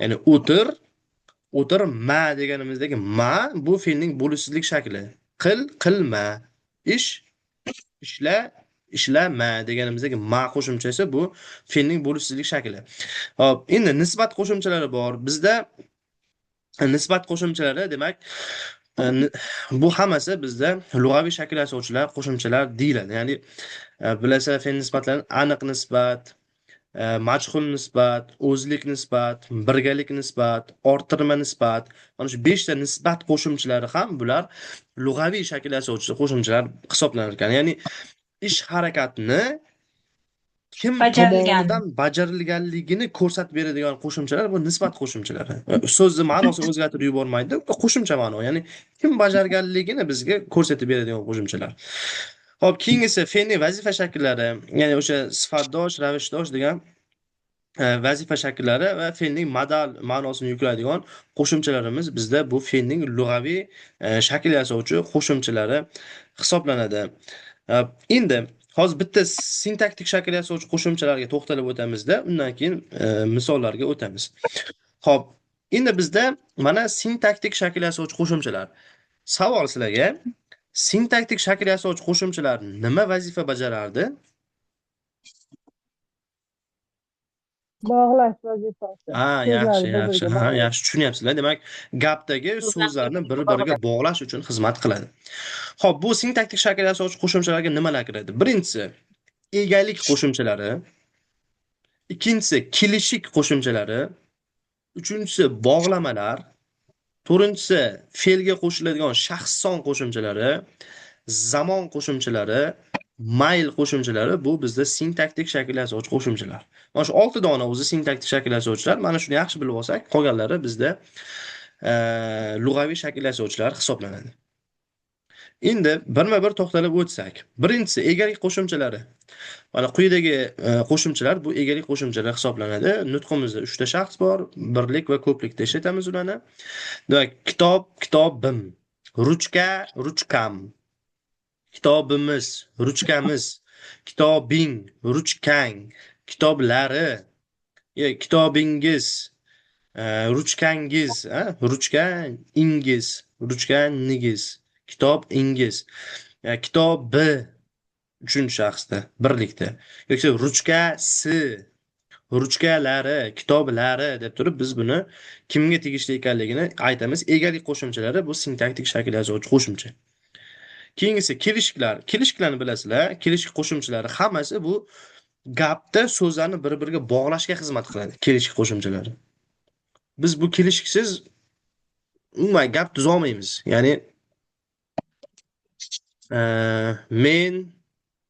Ya'ni o'tir, o'tirma deganimizdagi ma bu fe'lning bo'lishsizlik shakli. Qil, qilma, ish, ishla, ishlama deganimizdagi ma qo'shimchasi bu fe'lning bo'lishsizlik shakli. Xo'p, endi nisbat qo'shimchalari bor. Bizda nisbat qo'shimchalari, demak, bu hammasi bizda lug'aviy shakl yasovchilar qo'shimchalar deyiladi. Ya'ni bilasizlar, fe'l nisbatlarini aniq nisbat, majhul nisbat, o'zlik nisbat, birgalik nisbat, orttirma nisbat, mana shu 5 ta nisbat qo'shimchalari ham bular lug'aviy shakl yasovchi qo'shimchalar hisoblanar ekan. Ya'ni ish harakatni kim tomonidan bajarilganligini ko'rsatib beradigan qo'shimchalar bu nisbat qo'shimchalari. So'zni ma'nosini o'zgartirib yubormaydi, qo'shimcha ma'no, ya'ni kim bajarganligini bizga ko'rsatib beradigan qo'shimchalar. Xo'p, keyingisi fe'lning vazifa shakllari, ya'ni o'sha sifatdosh, ravishdosh degan vazifa shakllari va fe'lning modal ma'nosini yuklaydigan qo'shimchalarimiz bizda bu fe'lning lug'aviy shakl yasovchi qo'shimchalari hisoblanadi. Endi hozir bitta sintaktik shakl yasovchi qo'shimchalarga to'xtalib o'tamizda, undan keyin misollarga o'tamiz. Xo'p, endi bizda mana sintaktik shakl yasovchi qo'shimchalar. Savol sizlarga: sintaktik shakl yasovchi qo'shimchalar nima vazifa bajarardi? Bog'lash vazifasi. Ha, yaxshi, yaxshi. Ha, yaxshi tushunyapsizlar. Demak, gapdagi so'zlarni bir-biriga bog'lash uchun xizmat qiladi. Xo'p, bu sintaktik shakl yasovchi qo'shimchalarga nimalar kiradi? Birinchisi egalik qo'shimchalari, ikkinchisi kelishik qo'shimchalari, uchinchisi bog'lamalar, to'rtinchisi fe'lga qo'shiladigan shaxs son qo'shimchalari, zamon qo'shimchalari, mayl qo'shimchalari bu bizda sintaktik shakl yasovchi qo'shimchalar. Mana shu 6 dona o'zi sintaktik shakl yasovchilar. Mana shuni yaxshi bilib olsak, qolganlari bizda lug'aviy shakl yasovchilar hisoblanadi. Endi birma-bir to'xtalib o'tsak. Birinchisi egalik qo'shimchalari. Mana quyidagi qo'shimchalar bu egalik qo'shimchalari hisoblanadi. Nutqimizda 3 ta shaxs bor, birlik va ko'plikda ishlatamiz ularni. Demak, kitob, kitobim, ruchka, ruchkam, kitobimiz, ruchkamiz, kitobing, ruchkang, kitoblari, kitobingiz, ruchkangiz, ruchkaningiz, ruchkaningiz, kitobingiz, kitobi uchinchi shaxsda, birlikda, yoki ruchkasi, ruchkalari, kitoblari deb turib biz buni kimga tegishli ekanligini aytamiz. Egalik qo'shimchalari bu sintaktik shakl yasovchi qo'shimcha. Keyingisi kelishiklar. Kelishiklarni bilasizlar, kelishik qo'shimchalari hammasi bu gapda so'zlarni bir-biriga bog'lashga xizmat qiladi. Kelishik qo'shimchalari. Biz bu kelishiksiz umuman gap tuzolmaymiz. Ya'ni men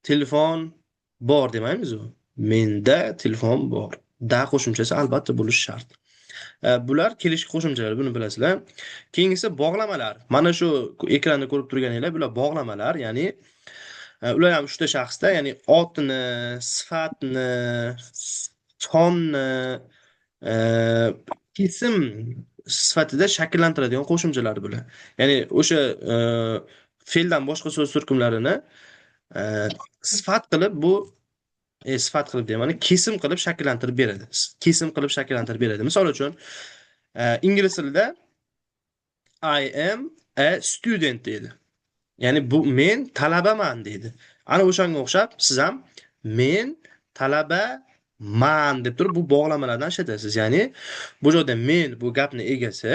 telefon bor demaymiz u. Menda telefon bor. Da qo'shimchasi albatta bo'lishi shart. Bular kelishik qo'shimchalari, buni bilasizlar. Keyingisi bog'lamalar. Mana shu ekranda ko'rib turganinglar, bular bog'lamalar, ya'ni ular ham 3 ta shaxsda, ya'ni otni, sifatni, sonni, kesim sifatida shakllantiradigan qo'shimchalar bular. Ya'ni o'sha fe'ldan boshqa so'z turkumlarini sifat qilib bu sifat qilib deyman, kesim qilib shakllantirib beradi. Kesim qilib shakllantirib beradi. Misol uchun, ingliz tilida I am a student deydi. Ya'ni bu men talabaman deydi. Ana o'shanga o'xshab siz ham men talabaman deb turib bu bog'lamalardan ishlatasiz. Ya'ni bu joyda men bu gapni egasi,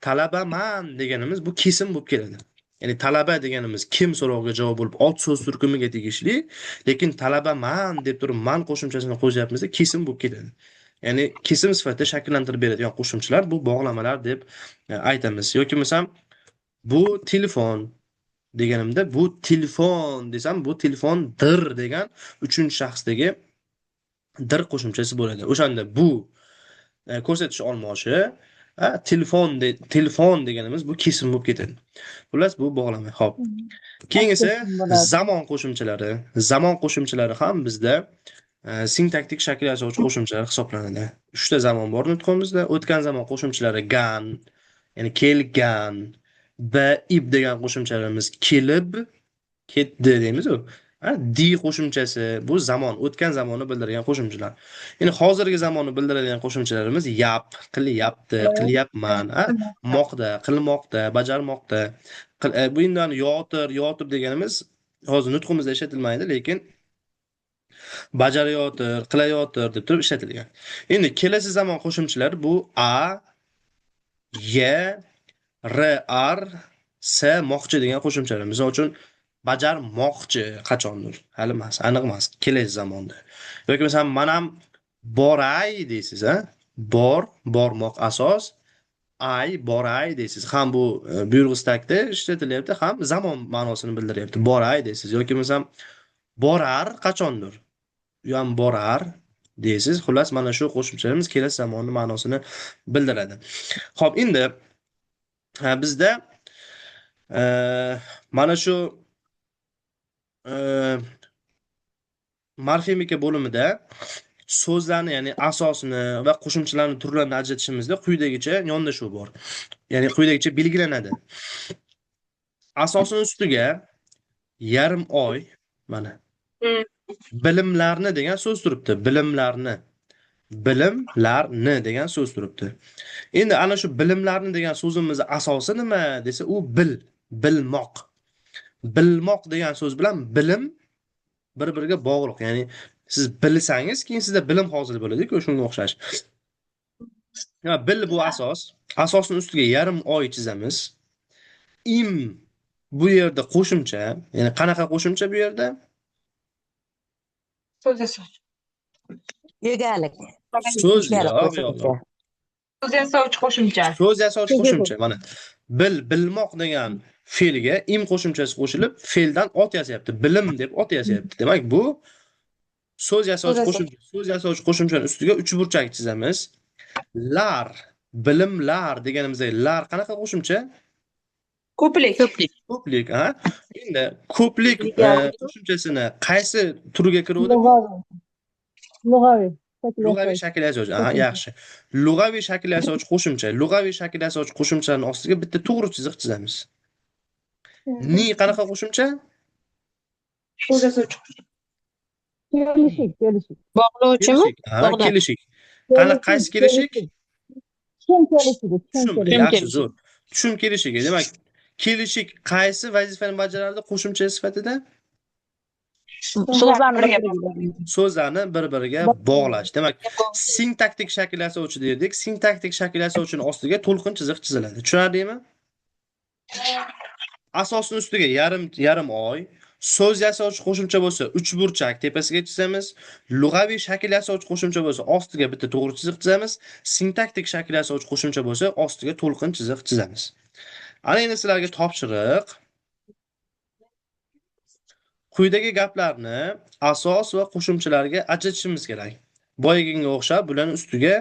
talabaman deganimiz bu kesim bo'lib keladi. Ya'ni talaba deganimiz kim so'rog'iga javob bo'lib ot so'z turkumiga tegishli, lekin talabaman deb turib man qo'shimchasini qo'shyapmizda, kesim bo'lib ketadi. Ya'ni kesim sifatida shakllantirib beradigan qo'shimchalar bu bog'lamalar deb aytamiz. Yoki bo'lmasam bu telefon deganimda bu telefon desam bu telefondir degan uchinchi shaxsdagi dir qo'shimchasi bo'ladi. O'shanda bu ko'rsatish olmoshi telefon telefon deganimiz bu kesim bo'lib ketadi. Xullas bu bog'lama. Xo'p. Keyingisi zamon qo'shimchalari. Zamon qo'shimchalari ham bizda sintaktik shakl yasovchi qo'shimchalar hisoblanadi. 3 ta zamon bor nutqimizda. O'tgan zamon qo'shimchalari gan, ya'ni kelgan, ba, ib degan qo'shimchalarimiz kelib, ketdi deymiz-ku. Di qo'shimchasi bu zamon, o'tgan zamonni bildirgan qo'shimchalar. Endi hozirgi zamonni bildiradigan qo'shimchalarimiz yap, qilyapti, qilyapman, moqda, qilmoqda, bajarmoqda. Bu endi yotir, yotib deganimiz hozir nutqimizda ishlatilmaydi, lekin bajarayotir, qilayotir deb turib ishlatilgan. Endi kelasi zamon qo'shimchalari bu a, y, r, ar, s, moqchi degan qo'shimchalar. Misol uchun bajarmoqchi qachondir, hali emas, aniq emas, kelasi zamonda. Yoki masalan, men ham boray deysiz, ha? Bor, bormoq asos, ay, boray deysiz. Ham bu buyruq istakda ishlatilyapti, ham zamon ma'nosini bildiryapti. Boray deysiz. Yoki masalan, borar qachondir. U ham borar deysiz. Xullas, mana shu qo'shimchalarimiz kelasi zamonning ma'nosini bildiradi. Xo'p, endi bizda mana shu morfemika bo'limida so'zlarni, ya'ni asosini va qo'shimchalarni turlarini ajratishimizda quyidagicha yondashuv bor. Ya'ni quyidagicha belgilanadi. Asosini ustiga yarim oy mana bilimlarni degan so'z turibdi. Bilimlarni. Bilimlarni degan so'z turibdi. Endi ana shu bilimlarni degan so'zimizning asosi nima desa, u bil, bilmoq. Bilmoq degan so'z bilan bilim bir-biriga bog'liq. Ya'ni siz bilsangiz, keyin sizda bilim hosil bo'ladi-ku, shunga o'xshash. Ya bil bu asos. Asosning ustiga yarim oy chizamiz. Im bu yerda qo'shimcha, ya'ni qanaqa qo'shimcha bu yerda? So'z yasovchi. Egalik. So'z qo'shimcha. So'z yasovchi qo'shimcha. So'z yasovchi qo'shimcha. Mana bil, bilmoq degan fe'lga im qo'shimchasi qo'shilib, fe'ldan ot yasayapti. Bilim deb ot yasayapti. Demak, bu so'z yasovchi qo'shimcha. So'z yasovchi qo'shimchaning ustiga uchburchak chizamiz. Lar, bilimlar deganimizda lar qanaqa qo'shimcha? Ko'plik. Ko'plik. Ko'plik, ha? Endi ko'plik qo'shimchasini qaysi turga kiruvdi? Lug'aviy. Lug'aviy shakl yasovchi. Aha, yaxshi. Lug'aviy shakl yasovchi qo'shimcha. Lug'aviy shakl yasovchi qo'shimchaning ostiga bitta to'g'ri chiziq chizamiz. Ni qanaqa qo'shimcha? So'z yasovchi. Kelishik, kelishik. Bog'lovchimi? Kelishik. Qanaqa, qaysi kelishik? Tushum kelishigi, tushum kelishigi. Yaxshi, zo'r. Tushum kelishigi. Demak, kelishik qaysi vazifani bajarardi qo'shimcha sifatida? So'zlarni bir-biriga bog'lash. Demak, sintaktik shakl yasovchi derdik. Sintaktik shakl yasovchining ostiga to'lqin chiziq chiziladi. Tushunarlimi? Asosning ustiga yarim oy, so'z yasovchi qo'shimcha bo'lsa uchburchak tepasiga chizamiz, lug'aviy shakl yasovchi qo'shimcha bo'lsa ostiga bitta to'g'ri chiziq chizamiz, sintaktik shakl yasovchi qo'shimcha bo'lsa ostiga to'lqin chiziq chizamiz. Ana endi sizlarga topshiriq. Quyidagi gaplarni asos va qo'shimchalarga ajratishimiz kerak. Boyagiga o'xshab bularning ustiga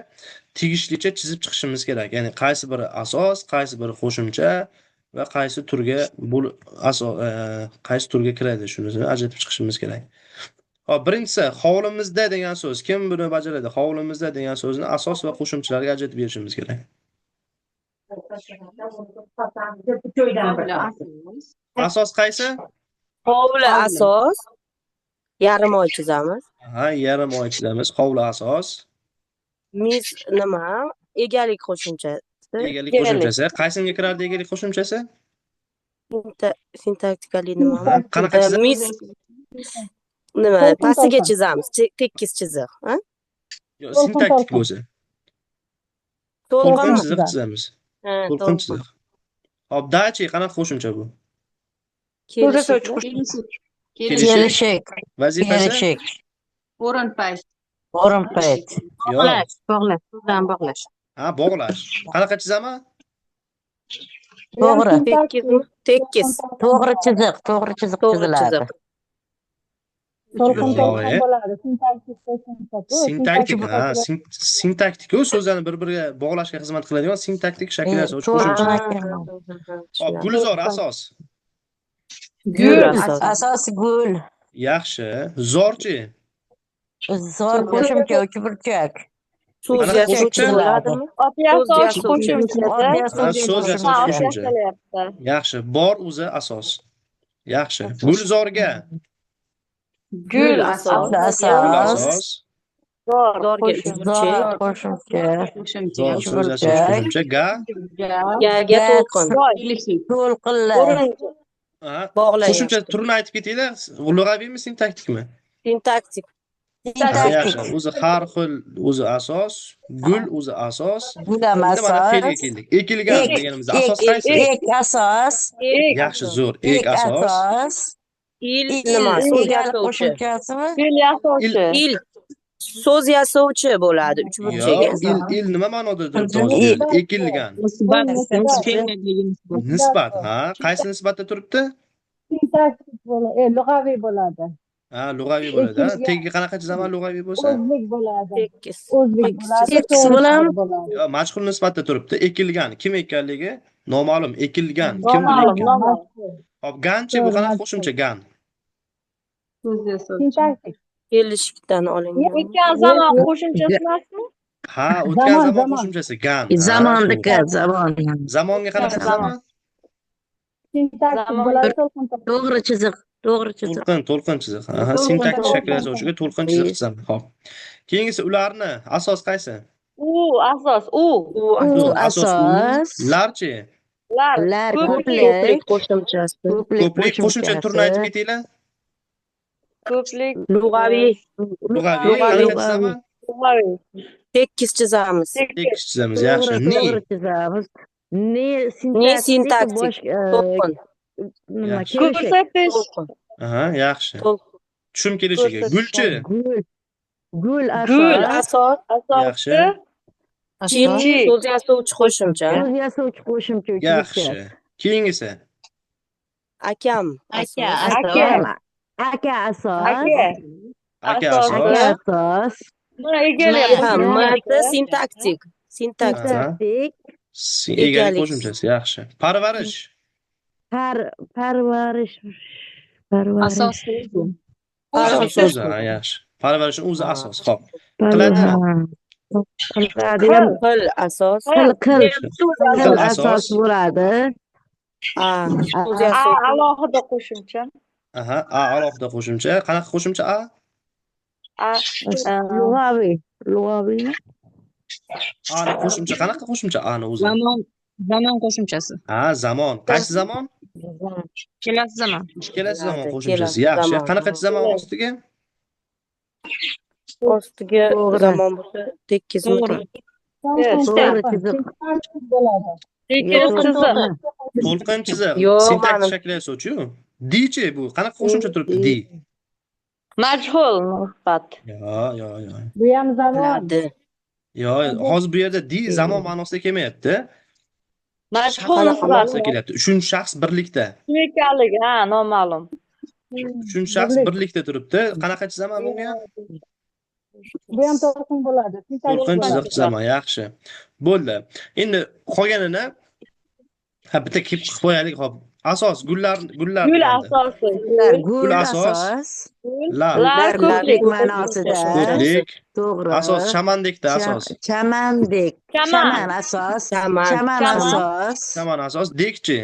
tegishlicha chizib chiqishimiz kerak. Ya'ni qaysi biri asos, qaysi biri qo'shimcha va qaysi turga qaysi turga kiradi, shuni ajratib chiqishimiz kerak. Xo'p, birinchisi hovlimizda degan so'z. Kim buni bajaradi? Hovlimizda degan so'zni asos va qo'shimchalarga ajratib berishimiz kerak. Asos qaysi? Hovli asos. Yarim oy chizamiz. Ha, yarim oy chizamiz. Hovli asos. Miz nima? Egalik qo'shimchasi. Egalik qo'shimchasi. Qaysiga kirardi egalik qo'shimchasi? Sintaktikali nima? Qanaqa chizamiz? Miz nima? Pastiga chizamiz. Tekis chiziq, ha? Yo'q, sintaktik bo'lsa. To'lqin chiziq chizamiz. To'lqin chiziq. Xo'p, dachi qanaqa qo'shimcha bu? So'z yasovchi Kelishikmi? qo'shimcha. Kelishik. Kelishik. Vazifasi? Kelishik. O'rin payt. O'rin payt. Yo'q. Bog'lash, bog'lash, so'zdan bog'lash. Ha, bog'lash. Qanaqa chizaman? To'g'ri. Tekkizmi? Tekkiz. To'g'ri chiziq, to'g'ri chiziq To'g'ri chiziladi. chiziq. To'lqin Yo'q, to'lqin e. bo'ladi. Sintaktik qo'shimcha. Sintaktik, ha, sintaktik so'zlarni bir-biriga bog'lashga xizmat qiladigan sintaktik shakl yasovchi qo'shimcha. Hop, Gulzor asos. Gul asos. Asos gul. Yaxshi. Zorchi. Zor qo'shimcha uchburchak. So'z Qanaqa yasovchi qo'shimcha? bo'ladimi? Ot yasovchi So'z qo'shimchada. Ot Ha, yasovchi so'z Ha, yasovchi ot qo'shimcha. yasalyapti. Yaxshi. Bor o'zi asos. Yaxshi. Gulzorga. Gul asos. Gul Gul asos. asos. Zor Zorga qo'shimcha. Zor qo'shimcha. Qo'shimcha. Zor so'z yasovchi qo'shimcha. Ga. Gaga to'lqin. Kelishik. To'lqinlar. O'rin Ha, Bog'layapti. qo'shimcha turini aytib ketinglar. Lug'aviymi, sintaktikmi? Sintaktik. Ha, Sintaktik. yaxshi. O'zi har xil o'zi asos, gul o'zi asos. Gul ham Endi mana fe'lga asos. keldik. Ekilgan Ek, deganimizda ek, asos qaysi? ek asos. Yaxshi, zo'r. Ek Ek asos. asos. Il Il nima? So'z egalik yasovchi. qo'shimchasimi? Gul yasovchi. Il so'z yasovchi bo'ladi uchburchak. Yo'q, il nima ma'noda turibdi hozir bu yerda? Ekilgan. Nisbat, Nisbat. fe'ldagi nisbat. Nisbat, ha? Qaysi nisbatda turibdi? Sintaktik bo'ladi. Lug'aviy bo'ladi. Ha, lug'aviy bo'ladi. Ha, Ekilgan. tegi qanaqa chizaman lug'aviy bo'lsa? O'zlik bo'ladi. Tekis. O'zlik Tekis bo'ladi. chiziq. To'g'ri bo'ladimi? chiziq bo'ladi. Yo, majhul nisbatda turibdi. Ekilgan. Kim ekanligi noma'lum. Ekilgan. Kimdir Noma'lum, ekkan. noma'lum. Hop, ganchi bu To'g'ri, qanaqa majhul. qo'shimcha gan? So'z yasovchi. Sintaktik. Kelishikdan olingan. O'tgan zamon qo'shimchasi emasmi? Ha, o'tgan Zamon, zamon zamon. qo'shimchasi gan. Ha, Zamonniki, to'g'ri. zamon. Zamonga qanaqa Zamon. chizaman? Sintaktik Zamon. bo'ladi. To'lqin to'lqin. To'g'ri chiziq, to'g'ri chiziq. To'lqin, to'lqin chiziq. Aha, To'lqin, sintaktik to'lqin. shakl yasovchiga to'lqin chiziq chizaman. Hop. Keyingisi ularni asos qaysi? U asos, u. U U U asos. asos u. asos. Larchi. Lar Lar ko'plik. ko'plik. Ko'plik qo'shimchasi. Ko'plik Ko'plik qo'shimcha turini aytib qo'shimchasi. ketinglar. Ko'plik Lug'aviy. Lug'aviy Lug'aviy. qanaqa chizaman? lug'aviy. Tekis chizamiz. Tekis. Tekis chizamiz. Yaxshi. To'g'ri, Ni. to'g'ri chizamiz. Ne Ne sintaktik sintaktik. bosh To'lqin. nima Yaxshi. kelishik. Ko'rsatish. To'lqin. Aha, yaxshi. To'lqin. Tushum kelishiga. Ko'rsatish. Gulchi. Gul. Gul Gul asos. asos. Yaxshi. Asosi. Chil Chi. so'z yasovchi qo'shimcha. So'z yasovchi qo'shimcha uchburchak. Yaxshi. Keyingisi. Akam Aka, asos. Aka. Aka asos. Aka. Aka Asos. Aka asos. asos. Mana egalik Ha, qo'shimchasi. M sintaktik. Sintaktik. Aha. Sintaktik. Egalik Egalik. qo'shimchasi. Yaxshi. Parvarish. Parvarish. Parvarish. Asos so'zi. Asos Asos. so'zi. Ha, yaxshi. Parvarishning o'zi asos. Xo'p. Qiladi. Qiladi. Qiladi ham Qil asos. qil qil Qil qil asos. asos bo'ladi. A so'z A yasovchi. alohida qo'shimcha. Aha, a alohida qo'shimcha. Qanaqa qo'shimcha a? A Lug'aviy. Lug'aviymi? A ni qo'shimcha qanaqa qo'shimcha a ni o'zi? Zamon, zamon qo'shimchasi. Ha, zamon. Qaysi zamon? Kelasi zamon. Kelasi zamon Keladi, qo'shimchasi. kelasi Yaxshi. zamon. Qanaqa chizaman ostiga? Ostiga To'g'ri. zamon bo'lsa tekkizmi? To'g'ri. To'lqin To'g'ri to'lqin. chiziq. Sintaktik bo'ladi. tekis chiziq. To'lqin chiziq. Yo'q, Sintaktik ma'nim. shakl yasovchi-yu. Di-chi bu? Qanaqa qo'shimcha turibdi? Di. Majhul nisbat. Yo, yo, yo. Bu ham zamon. Bo'ladi. Yo, hozir bu yerda di zamon ma'nosida kelmayapti. Majhul Shaxs nisbat. ma'nosida kelyapti. Uchinchi shaxs birlikda. Kim ekanligi, ha, noma'lum. Uchinchi shaxs Birlik. birlikda turibdi. Qanaqa chizaman bunga? Bu ham to'lqin bo'ladi. Sintaktik To'lqin bo'ladi. chiziq chizaman. Yaxshi. Bo'ldi. Endi qolganini ha bitta kelib qilib qo'yaylik. Hop. Asos gullar gullar Gul deganda. asosi. Gul Gul asos. asos. Lar Lar Lar ko'plik. Ko'plik ma'nosida. ko'plik. To'g'ri. Asos chamandekda asos. Chamandek. Chaman. Chaman asos. Chaman. Chaman Chaman. asos. Chaman asos. Dekchi.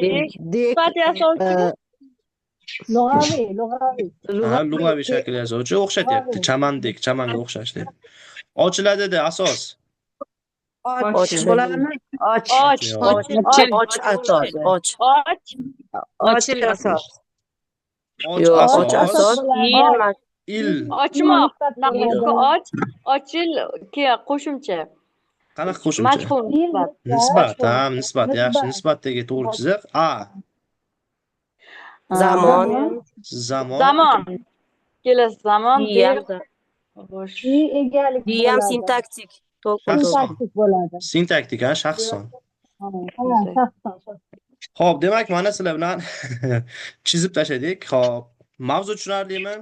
Dek. Dek. Sifat yasovchi. Lug'aviy, lug'aviy. Ha, lug'aviy shakl yasovchi o'xshatyapti. Chamandek, chamanga o'xshash deb. Ochiladi de asos. Och Och. bo'ladimi? Och. Och. Yo'q. Och, och asos. Och. Och. Och asos. Och Yo'q, och asos. asos. Il ma- Il. Ochmoq. Nisbat Naqshga bo'ladi. och. Ochil keyin qo'shimcha. Qanaqa qo'shimcha? Majhul Il nisbat. Nisbat, ha, nisbat. Yaxshi, Nisbat. nisbatdagi to'g'ri chiziq. A. Zamon. Zamon. Zamon. Kelasi zamon. Diyam, Fe'l. Bosh. I egalik diyam bo'ladi. sintaktik. To'lqin Shaxs. to'lqin. Sintaktik bo'ladi. Sintaktik, ha, shaxs son. Ha, shaxsan, shaxsan. Xo'p, demak, mana sizlar bilan chizib tashladik. Xo'p, mavzu tushunarlimi?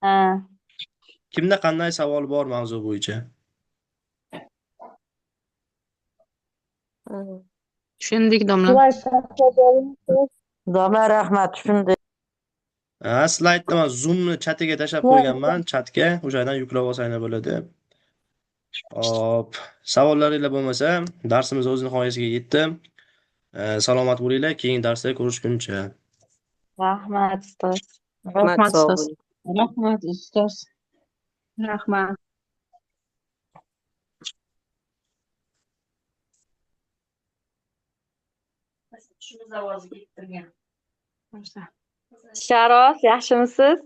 Ha. Kimda qanday savol bor mavzu bo'yicha? Ha. Tushundik domla. Slayd tashlab bering. Domla rahmat, tushundik. Ha, slaydni man Zoomni chatiga tashlab qo'yganman, chatga o'sha yerdan yuklab olsanglar bo'ladi. Xo'p, savollaringlar bo'lmasa, darsimiz o'z nihoyasiga yetdi. Salomat bo'linglar, keyingi darsda ko'rishguncha. Rahmat, ustoz. Rahmat, Rahmat sog' ustoz. bo'ling. Rahmat ustoz. Rahmat. Sharof, yaxshimisiz?